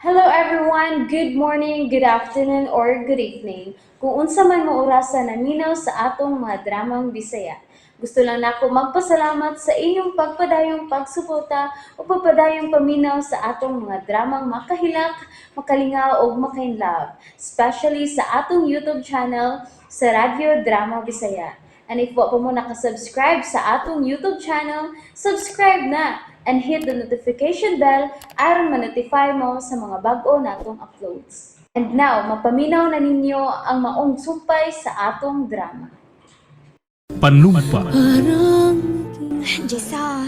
Hello everyone! Good morning, good afternoon, or good evening. Kung unsa man mo orasa naminaw sa atong mga dramang Bisaya. Gusto lang nako magpasalamat sa inyong pagpadayong pagsuporta o pagpadayong paminaw sa atong mga dramang makahilak, makalingaw ug makainlove, especially sa atong YouTube channel sa Radyo Drama Bisaya. And if wa pa mo nakasubscribe sa atong YouTube channel, subscribe na and hit the notification bell aron ma-notify mo sa mga bag-o natong uploads. And now, mapaminaw na ninyo ang maong sumpay sa atong drama. Panumpa. Jessa,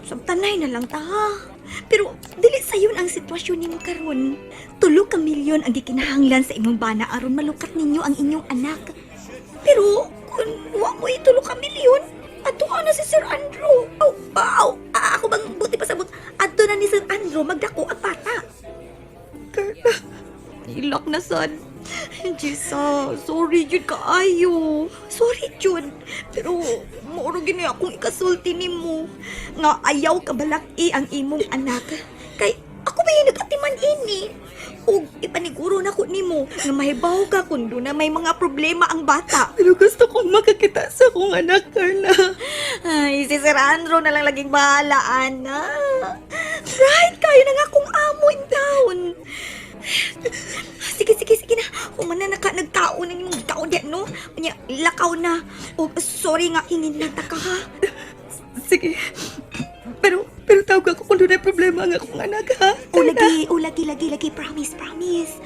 sabtanay na lang ta ha. Pero dili sayon ang sitwasyon nimo karon. 3 ka milyon ang gikinahanglan sa imong bana aron malukat ninyo ang inyong anak. Pero kung wa mo 3 ka milyon, adto ka na si Sir Andrew. Aw, aw, ako bang buti pasabot? Adto na ni Sir Andrew magdako ang bata. Carla, ilak na sad. Jessa, sorry jud kaayo. Sorry jud. Pero moro gini akong ikasulti nimo nga ayaw ka balaki ang imong anak. Kay ako ba yung nagatiman ini? Ug ipaniguro na ko nimo nga mahibaw ka kung doon na may mga problema ang bata. Pero gusto kong makakita sa akong anak, Carla. Ay, si Sir Andrew na lang laging bahala, ana. Right, kayo na nga kung amo in town. Sige, sige, sige na. Humana na ka, nagtao na yung tao diyan, no? Unya, lakaw na. Oh, sorry nga, hingin lang ta ka, ha? Sige. Pero tawag ako kung doon problema ang akong anak, ha? O, lagi, o, lagi, lagi, lagi. Promise, promise.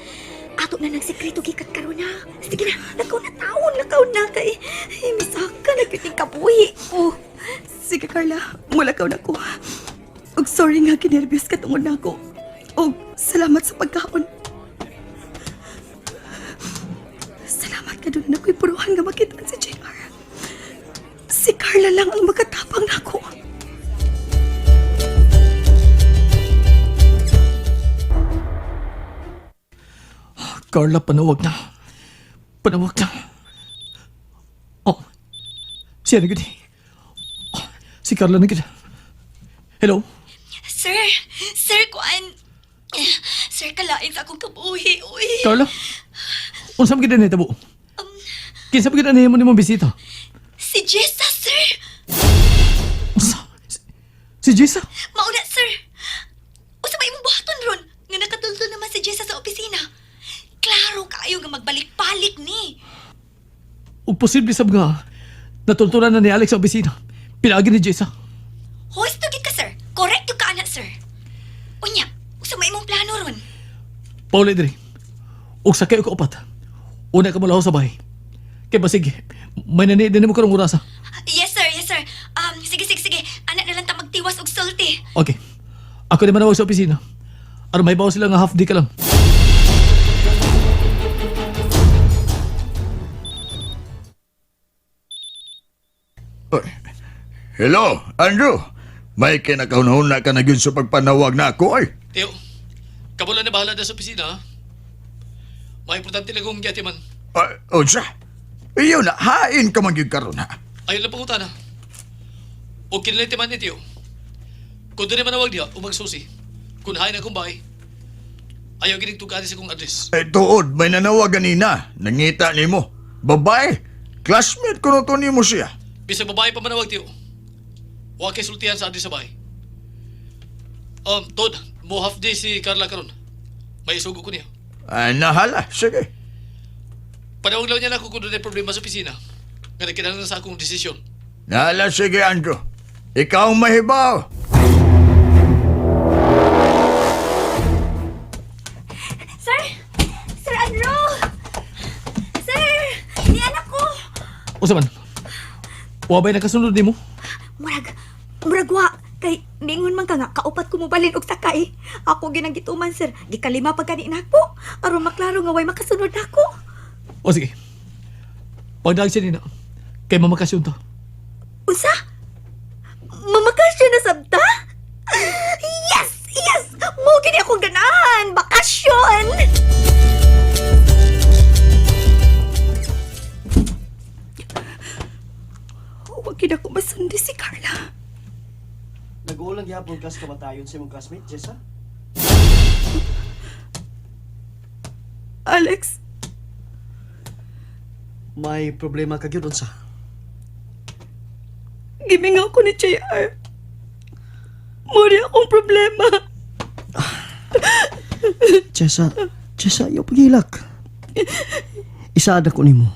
Ato na ng sekreto gikat karon na. Sige na, lakaw na taon, lakaw na. Kay, ay, misaka na gyud kabuhi. Oh. Sige, Carla. Mulakaw na ko. Og sorry nga, kinervyos ka tungod na ako. Og salamat sa pagkaon. Salamat ka doon na ako'y puruhan nga makita si JR. Si Carla lang ang makatapang nako. Carla, panawag na. Panawag na. Oh, siya na gud eh. Oh, si Carla na gud. Hello? Sir, sir, kuan. Sir, kalain sa akong kabuhi, uy. Carla? Unsa man gid na nahitabo? Kinsa man gid na nimo nimong bisita? Si Jessa, sir. Unsa? Si Jessa? Mauna, sir. Usa ba imong buhaton ron? Nga nakatultol naman si Jessa sa opisina. Klaro kaayo nga magbalik-balik ni. Ug posible sab nga natultulan na ni Alex sa opisina. Pinaagi ni Jessa. Host gid ka, sir. Correct yung kaana, sir. Unya, usa ba imong plano ron? Pauli diri. Ug sakay ko upat. Una ka mulaho sa bahay. Kay basig, may nani din mo karong orasa. Yes, sir. Yes, sir. Sige, sige, sige. Anak na lang ta magtiwas og sulti. Okay. Ako naman manawag sa opisina. Aron may bawo sila nga half day ka lang. Oy. Hello, Andrew. May kinakaunahuna ka na yun sa pagpanawag na ako ay. Teo, kabula na bahala na sa opisina, ha? May importante lang kong giyati man. Ay, unsa? Iyo na, hain ka man gyud karon ha. Ayun lang pangutana. O kinaliti man ni Teo. Kung doon manawag niya, o magsusi. Kung hain akong bahay, ayaw ginig tugani sa kong address. Eh, tuod, may nanawag ganina. Nangita nimo. Babae, classmate ko to nimo siya. Bisag babae pa manawag, Teo. Huwag kay sultihan sa address sa bahay. Tod, mo half day si Carla karon. May isugo ko niya. Ay, nahala, sige. Panawag lang niya na ako kung doon ay problema sa opisina. Nga nagkinahanglan sa akong desisyon. Nahala, sige, Andrew. Ikaw ang mahibaw. Sir! Sir Andrew! Sir! Ni anak ko! Unsa man? Wa ba'y nakasunod nimo? Murag, murag wa. Kay, ningon man ka nga, kaupat ko mobalin og sakay. Ako ginang gituman, sir. Gikalima pa gani nako. Aron maklaro nga way makasunod nako. O sige. Pagdaag siya nina. Kay mamakasyon ta. Unsa? Mamakasyon na sabta? Yes! Yes! Mo gini akong ganahan! Bakasyon! Huwag gid ako masundi si Carla. Nag-uulang gihapon kas kamatayon sa imong classmate, Jessa? Alex. May problema ka gyud unsa? Gimingaw ko ni JR. Muri akong problema. Jessa, Jessa, ayaw pagilak. Isaad ako nimo.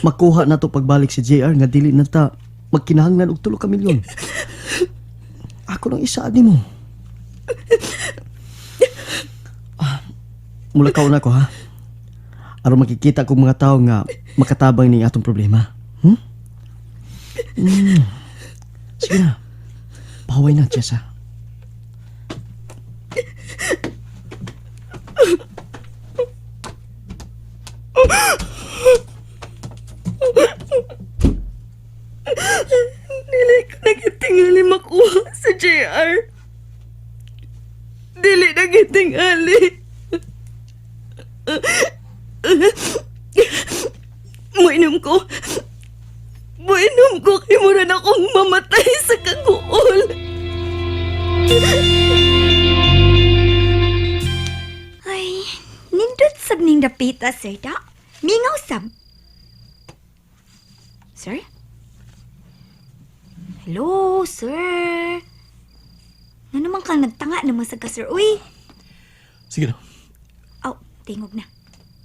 Makuha na to pagbalik si JR nga dili na ta magkinahanglan og tulo ka milyon. Ako lang isaad nimo. Ah, mulakaw na ko ha. Aron makikita kong mga tao nga makatabang ning atong problema. Hmm? Sige na. Pahaway na, Jessa. Dili ko nagitingali makuha sa JR. Dili nagitingali. Muinom ko. Muinom ko kay mura na akong mamatay sa kaguol. Ay, nindot sab ning dapita, sir, da. Mingaw sab. Sir? Hello, sir. Nga naman kang nagtanga naman sa ka, sir. Uy! Sige na. Aw, tingog na.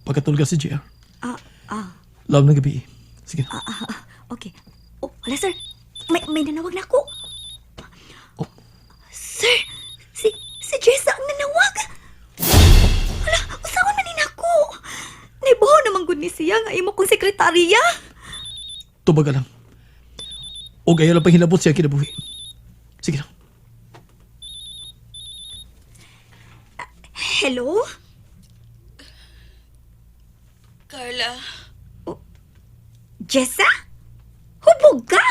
Pagkatulog si JR. Ah, ah, Love ng gabi. Sige na. ah, ah, ah, okay. Oh, wala, sir. May nanawag na ako. Oh. Sir, si Jessa ang nanawag. Wala, usawan man ni nako. Naibaw naman gud ni siya nga imo kong sekretarya. Tubaga lang. O gaya lang panghilabot siya kinabuhi. Sige na. Hello? Carla, Jessa? Hubog ka?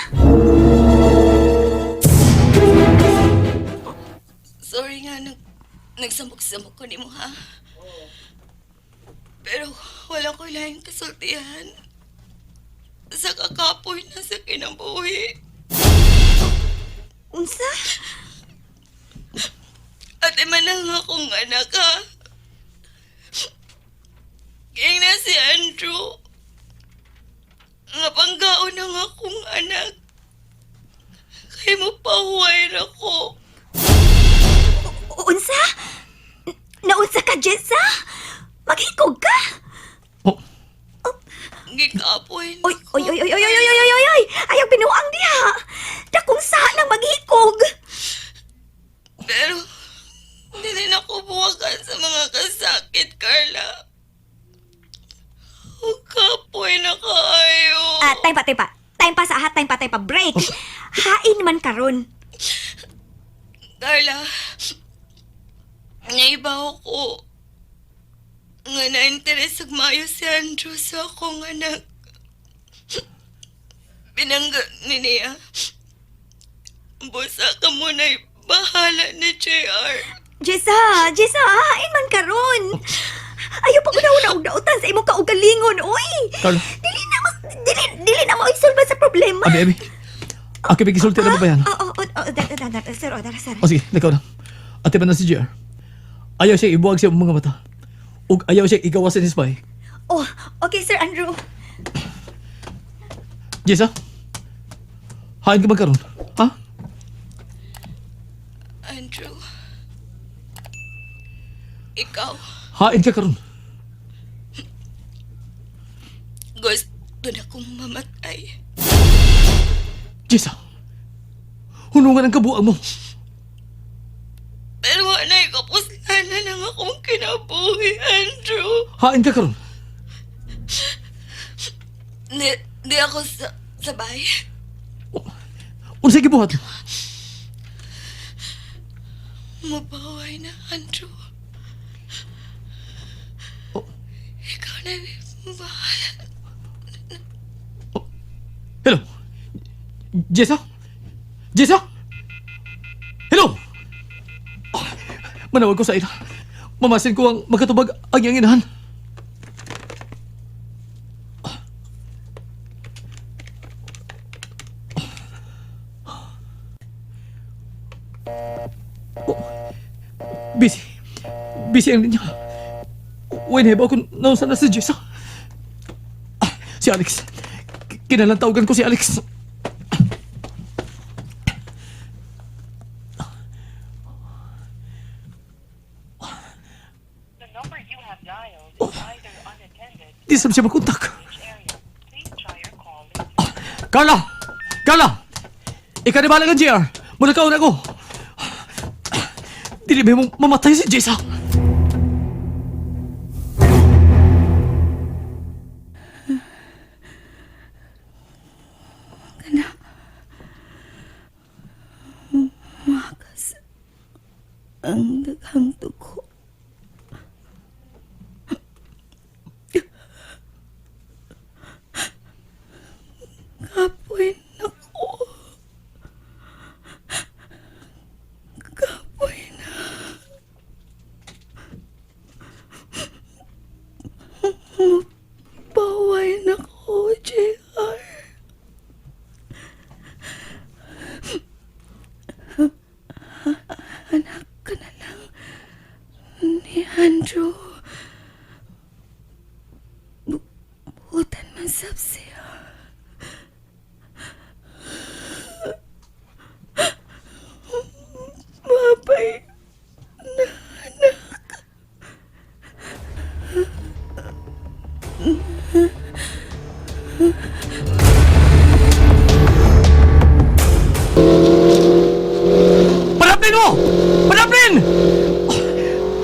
sorry nga nagsamok-samok ko nimo ha. Pero wala ko laing kasultihan. Sa kakapoy na sa kinabuhi. Unsa? Ate man ang akong anak ha. Kaya na si Andrew. Nga panggaon ang akong anak. Kaya mo pahuway na ko. Unsa? Naunsa ka, Jessa? Maghikog ka? Oh, Gikapoy na Oy, oy, oy, oy, oy, oy, oy, oy, oy, oy! Ayaw binuang diha! Dakong sa nang maghikog! Pero, hindi rin ako buwagan sa mga kasakit, Carla. Ang kapoy na kaayo. Ah, time pa, time pa. Time pa sa aha, time pa, time pa. Break! Hain man karon. Carla, naibaw ko nga na-interes ug maayo si Andrew sa akong anak. Binangga ni niya. Busa ka muna bahala ni JR. Jessa, Jessa, hain man karon. Ayaw pa ko na og dautan sa imong kaugalingon, oy! Carla. Dili na mas, dili na mo isolve sa problema. Abi, abi. Ako may gisulti na ba yan? Oo, oo, oo, da, da, sir, oh, dara, sir. O sige, likaw na. Ate ba na si JR? Ayaw siya ibuwag siya mga mata. Ug ayaw siya igawasan ni Spy. Oh, okay, Sir Andrew. Jessa? Hain ka magkaroon? Ha? Andrew, ikaw, Hain ka karon. gusto na kong mamatay. Jessa! Hunungan ang kabuang mo. Pero anay kapuslanan ang akong kinabuhi, Andrew. Hain ka karon. Di ako sa, sabay. Unsay gibuhat? Mabaway na, Andrew. Oh. Ikaw na bahala. Hello? Jessa? Jessa? Hello? Oh, manawag ko sa ila. Mamasin ko ang magkatubag ang iyang inahan. Oh, busy. Busy ang linya. Uy, nahibaw kung naunsa na si Jessa. Ah, si Alex. Kinalang tawagan ko si Alex. The number you have dialed is either unattended Di sab siya makontak. or area. Please try your call later. Carla! Carla! Ikaw ni bahala ka, JR. Mula ka una ko. Dili ba mong mamatay si Jessa? Makas ang daghang dugo. Kapoy na ko. Kapoy na. Mapaway na ko, JR. Anak ka na lang ni Andrew. Buutan man sab siya. Mabay na anak. Panaplin mo! Panaplin!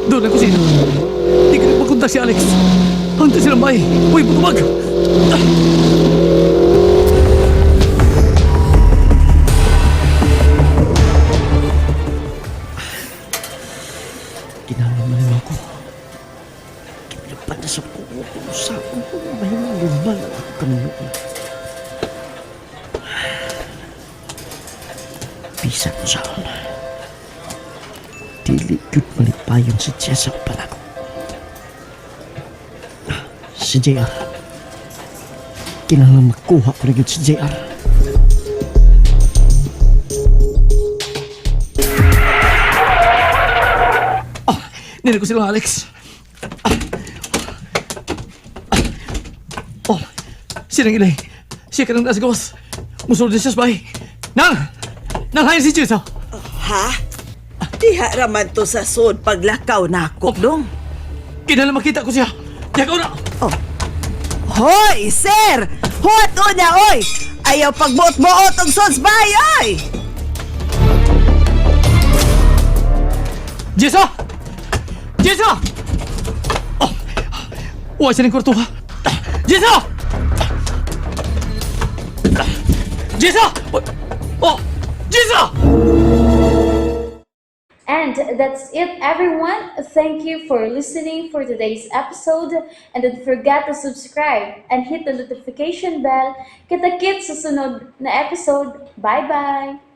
Doon ako sino. Di ko na makontak si Alex. Hantay silang bay. Uy, butubag! Kinahanglan man nimo ako. Kinapan na sa kuko kung sa ko mahimong lima lang ako kaminuon. Bisan saan. Dili gyud malipayon si Jessa uban ako. Si JR. Kinahanglan makuha ko na gyud si JR. Ah, nila ko silang Alex. Ah. Ah. Oh, silang ilay. Siya ka nang nasa gawas. Musulod na siya sa bahay. Nang! Nang hayan si Jessa! Ha? Diha raman to sa sud paglakaw nako, dong. Kinahanglan makita ko siya. Diya ka na! Hoy, sir! Huwat una, oy! Ayaw pagbuot-buot og sud bay, oy! Jessa! Jessa! Oh! Uwa siya ng kwarto ha. Jessa! Jessa! Oh! Jessa! And that's it, everyone. Thank you for listening for today's episode. And don't forget to subscribe and hit the notification bell. Kita-kits sa sunod na episode. Bye-bye!